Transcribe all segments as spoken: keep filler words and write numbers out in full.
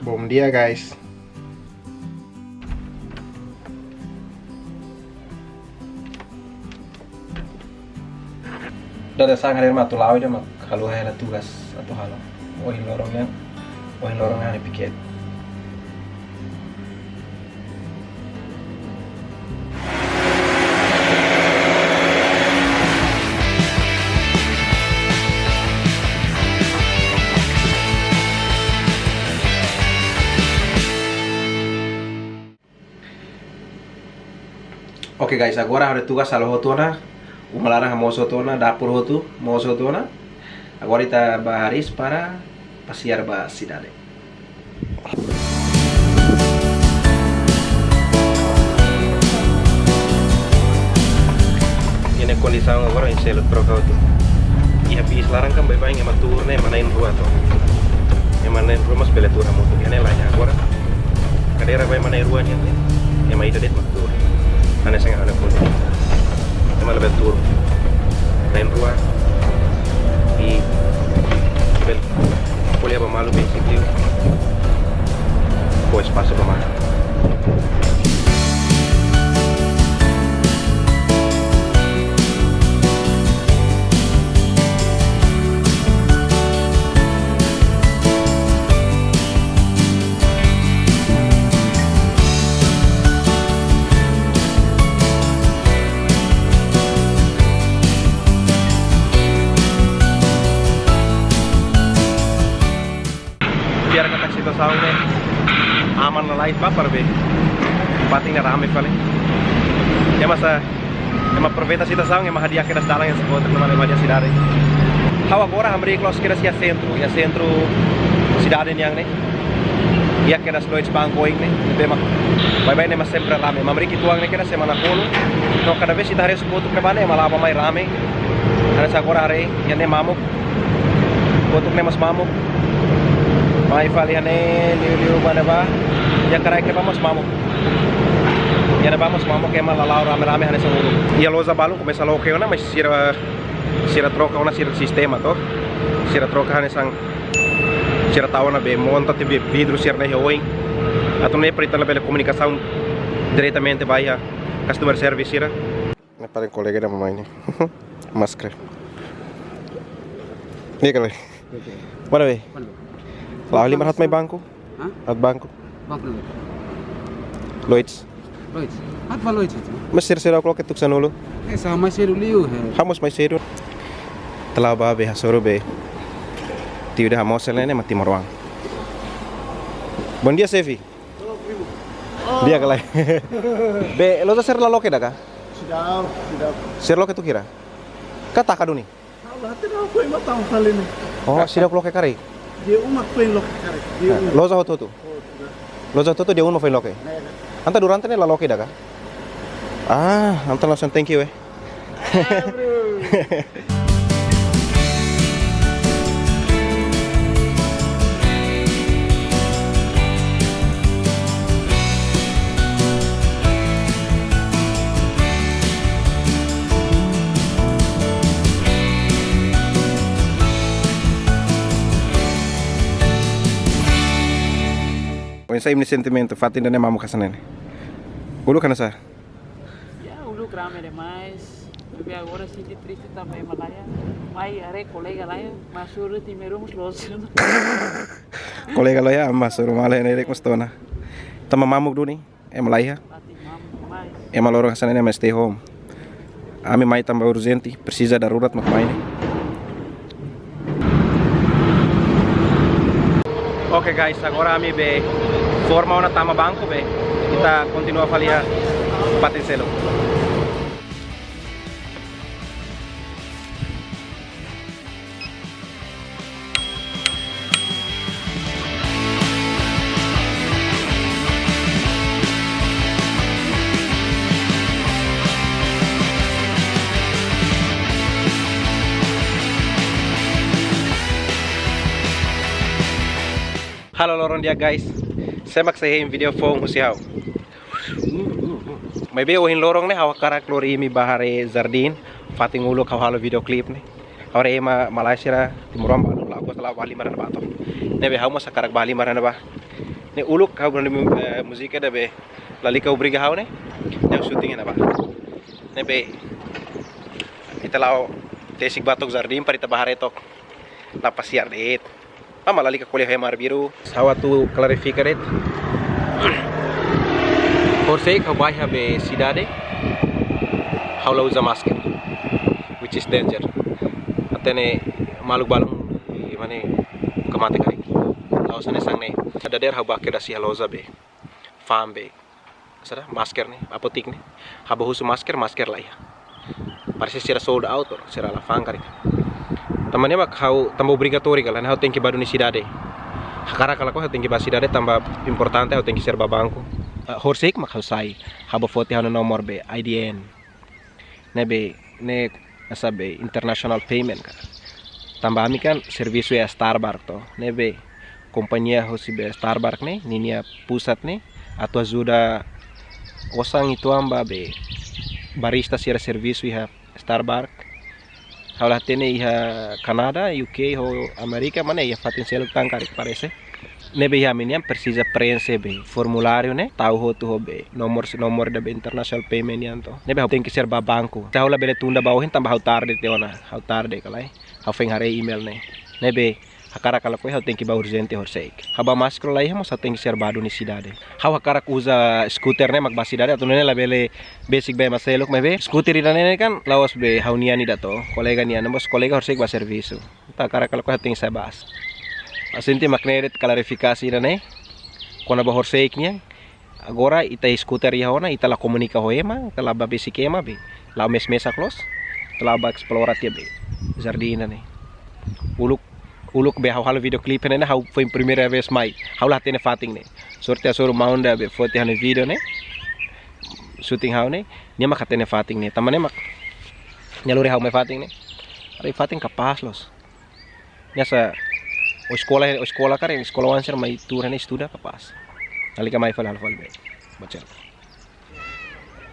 Bom dia, guys. Dada sangar mak atu la'o ida mak halo hela tugas atu halo. Ohin loron nian, ohin loron nian piket. Oke guys, agora ha'u-nia tugas halo hotu ona, uma laran hamoos hotu ona, dapur hotu moos hotu ona. Agora ita bá hariis para pasiar ba sidade. Iha ne'e kondisaun agora oinsá hela troka hotu. Iha bis laran kan baibain ema tuur ne'e ema na'in-rua to. Ema na'in-rua mós bele tuur hamutuk. Iha ne'e laiha agora. Kadeira ba ema na'in-rua nian ne'e, ema ida de'it mak tuur. Hanesan ha'u-nia kondisi. Ema labele tuur na'in-rua. I bele ko'alia ba malu besik liu. Fó espasu ba malu. Fiar katak situasaun ne'e aman lalais ba para be fatin ne'e rame fali. Ema sa, ema aproveita situasaun, ema hadi'a kedas dalan iha Sakotra, ema hadi'a sidade. Ha'u agora hamriik loos kedas iha sentru, iha sentru sidade nian ne'e. Iha kedas Lloyds Bank oin ne'e, ne'ebé mak baibain ne'e mak sempre rame. Hamriik uitoan ne'e kedas semana kotuk. No kada vez ita haree kotuk ne'ebá ne'e ema la'o bá mai rame. Hanesan agora haree, iha ne'e mamuk. Kotuk ne'e mós mamuk. Mai fali iha ne'e liuliu ba ne'ebá. Iha kraik ne'ebá mós mamuk. Iha ne'ebá mós mamuk, ema la la'o rame-rame hanesan uluk. Iha loja balun komesa loke ona, mas sira, sira troka ona sira sistema to. Sira troka hanesan sira tau ona be monta tiha be vidru sira-ne'e iha oin. Atu nune'e para ita labele komunikasaun diretamente ba iha customer service sira. Ne'e paling kolega ida mai ne'e. Masker. Iya kali. Mana be? Mana be? La'o halimar haat mai banku. Hah? Haat banku. Banku ne'ebé? Lloyds. Lloyds. Haat ba Lloyds itu. Mas sira seidauk loke tuku sanulu. Eh, sama sedu liu, he. Ha'u mós mai sedu. Ita la'o bá be hasoru be. Tiu ida hamoos hela ne'e mak timoroan. Bom dia, xefe. Di'ak ka lae? Be, loja sira la loke ida ka? Seidauk, seidauk. Sira loke tuku hira? Ka taka duni? Ha'u la hatene, ha'u foin mak tama fali ne'e. Oh, seidauk loke karik? Dia uma foin loke karik. Dia uma. Loja hotu-hotu? Hotu, ya. Loja hotu-hotu dia uma foin loke? Ya, ya. Entaun durante ne'e la loke ida ka? Ah, entaun langsung thank you, eh. Oinsá imi-nia sentimentu, fatin ida-ne'e mamuk hanesan ne'e? Uluk hanesan? Ya, uluk rame demais. Tapi agora sente triste tanba ema laiha. Mai haree kolega laiha, mas suru time rumus los. Kolega laiha, mas suru male ne'e rek mas tona. Tanba mamuk duni, ema laiha. Fatin mamuk demais. Ema loron hanesan ne'e ema stay home. Ami mai tanba urjente, presiza darurat mak mai ne'e. Oke guys, agora ami be forma ona tama banku be. Ita kontinua fali iha fatin seluk. Halo, loron di'ak guys. Sé mak sei hein vídeo foun husi ha'u? Maibé ohin loron ne'e ha'u hakarak lori imi bá haree jardín, fatin uluk ha'u halo vídeo klip ne'e. Agora ema malae sira timoroan balu la gosta la'o bá halimar iha ne'ebá to. Ne'ebé ha'u mós hakarak bá halimar iha ne'ebá. Ne'e uluk ha'u banda mu-, eh, múzika ida be lalika obriga ha'u ne'e. Ne'e shooting iha ne'ebá. Ne'ebé ita la'o tesik ba to'o jardín para ita bá haree to'ok. La pasiar de'it. Ema lalika ko'alia ho ema arbiru. Ha'u atu klarifika de'it. Horisehik ha'u bá iha be sidade, ha'u la uza masker, which is danger. Hatene maluk balun, i mane, ka mate karik. La'ós hanesan ne'e. Dadeer ha'u bá kedas iha loja be fa'an be, saida, masker ne'e, apotik ne'e. Ha'u bá husu masker, masker la iha. Parese sira sold out, sira la fa'an karik. Tanba ne'e mak ha'u, tanba obrigatóriu ka lae, ha'u tenke bá duni sidade. Hakarak ka lakohi ha'u tenke bá sidade, tanba importante ha'u tenke sira bá banku. Ah, horisehik mak ha'u sai, ha'u bá foti ha'u-nia nomor be I D N. Ne'ebé, ne'e hanesan be international payment ka. Tanba ami kan servisu iha Starbucks to. Ne'ebé kompañia hosi be Starbucks ne'e, ninia pusat ne'e, atu ajuda osan uitoan ba be barista sira servisu iha Starbucks. Ha'u la hatene iha Kanadá, U K, ho Amérika, mane iha fatin seluk tan karik parese. Ne'ebé iha ami nian presiza prenxe be formuláriu ne'e, tau hotu ho be nomor, nomor ida be international payment nian to. Ne'ebé ha'u tenke sira bá banku. Ha'u labele tunda ba ohin tanba ha'u tarde tiha ona, ha'u tarde ka lae. Ha'u foin haree email ne'e. Ne'ebé hakarak ka lakohi ha'u tenke bá urjente horisehik. Ha'u bá masker la iha mós ha'u tenke sira bá duni sidade. Ha'u hakarak uza skuter ne'e mak bá sidade atu nune'e labele besik be ema seluk maibé skuter ida-ne'e kan la'ós be ha'u-nian ida to, kolega nian, mós kolega horisehik bá servisu. Entaun hakarak ka lakohi ha'u tenke sai bá. Ha'u sente mak ne'e de'it klarifikasi ida-ne'e kona-ba horisehik nian. Agora ita skuter iha ona, ita la komunika ho ema, ita la bá besik ema be. La'o mes-mesak loos, ita la bá esplora tiha be jardín ne'e. Uluk, uluk be ha'u halo video klip ne'e, ha'u foin primeira vez mai. Ha'u la hatene fatin ne'e. Sorte hasoru maun ida be foti ha'u-nia video ne'e, shooting ha'u ne'e, nia mak hatene fatin ne'e. Tanba ne'e mak nia lori ha'u mai fatin ne'e. Haree fatin kapás loos. Nia hanesan, o eskola, o eskola karik, eskola oan sira mai tuur ne'e estuda kapás. Lalika mai fali, halo fali be. Bocor.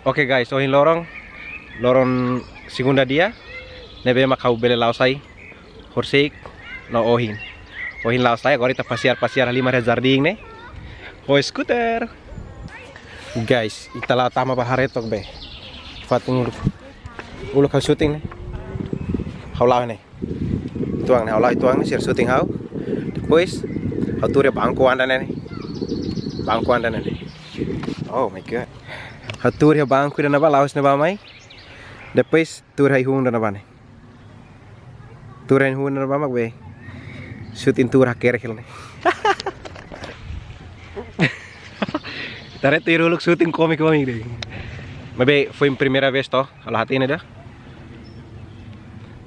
Oke guys, ohin loron, loron segunda dia, ne'ebé mak ha'u bele la'o sai horisehik no ohin. Ohin la'o sai, agora ita pasiar-pasiar halimar iha jardín ne'e. Ho skuter. Guys, ita la'o tama bá haree to'ok be fatin uluk. Uluk ha'u shooting ne'e. Ha'u la'o ne'e. Uitoan ne'e, ha'u la'o uitoan ne'e, sira shooting ha'u. Depois, ha'u tuur iha banku anda ne'e. Banku anda ne'e. Oh my God. Ha'u tuur iha banku ida ne'ebá, la'ós ne'ebá mai. Depois, tuur iha hun ida ne'ebá ne'e. Tuur iha hun ida ne'ebá mak be shooting tuur hakerek hela ne'e. Ita haree tuir uluk shooting komik-komik de'it. Maibé foin primeira vez to, ha'u la hatene ida.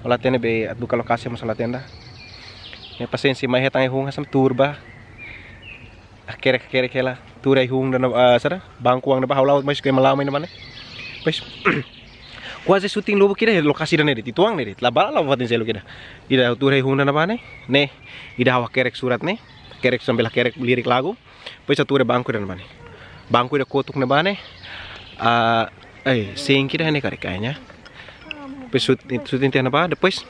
Ha'u la hatene be atu buka lokasi mós ha'u la hatene ida. Ne'e pasiénsia mai hetan iha hun hanesan tuur bá. Hakerek, hakerek hela. Tuur iha hun ida ne'ebá, ah, saida? Banku anda ne'ebá, ha'u la'o mai suku ema la'o mai ne'ebá ne'e. Depois, kuaze shooting lubuk ida, lokasi ida-ne'e de'it, uitoan ne'e de'it. La bá, la bá fatin seluk ida. Ida ha'u tuur iha hun ida ne'ebá ne'e. Ne'e, ida ha'u hakerek surat ne'e. Hakerek sambil hakerek lirik lagu. Depois ha'u tuur iha banku ida ne'ebá ne'e. Banku ida kotuk ne'ebá ne'e. Ah, eh, sink ida ne'e karik kayaknya. Depois shooting, shooting tiha ne'ebá, depois.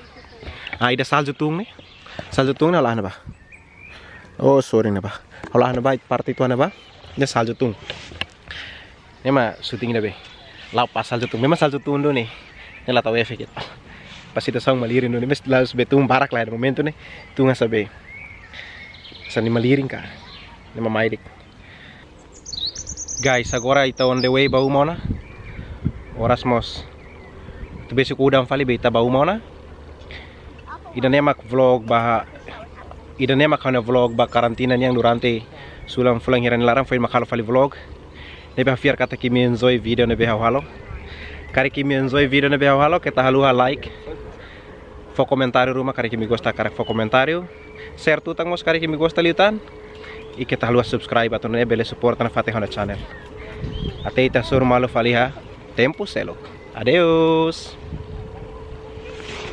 Ah, ida salju tun ne'e. Salju tun ne'e ha'u la'o iha ne'ebá. Oh, sorry ne'ebá. Ha'u la'o iha ne'ebá, parte uitoan ne'ebá. Ida salju tun. Ne'e mak shooting ida be. La'o pas salju tun. Memang salju tun duni. Ne'e la tau efek de'it. Pas ita sound malirin duni. Mes la'ós be tun barak lae momentu ne'e. Tun hanesan be. Hanesan nia malirin ka. Ne'e mak mai de'it. Guys, agora ita on the way ba uma ona. Oras mós atu besik udan fali be ita ba uma ona. Ida-ne'e mak vlog ba, ida-ne'e mak ha'u-nia vlog ba karantina nian durante fulan, fulan hira nia laran, foin mak halo fali vlog. Ne'ebé ha'u fiar katak imi enjoy video ne'ebé ha'u halo. Karik imi enjoy video ne'ebé ha'u halo, keta haluha like. Fó komentáriu ruma karik imi gosta, karik fó komentáriu. Share tutan mós karik imi gosta liután. I keta haluha subscribe atu nune'e bele suporta nafatin ha'u-nia channel. Até ita hasoru malu fali iha tempu seluk. Adeus.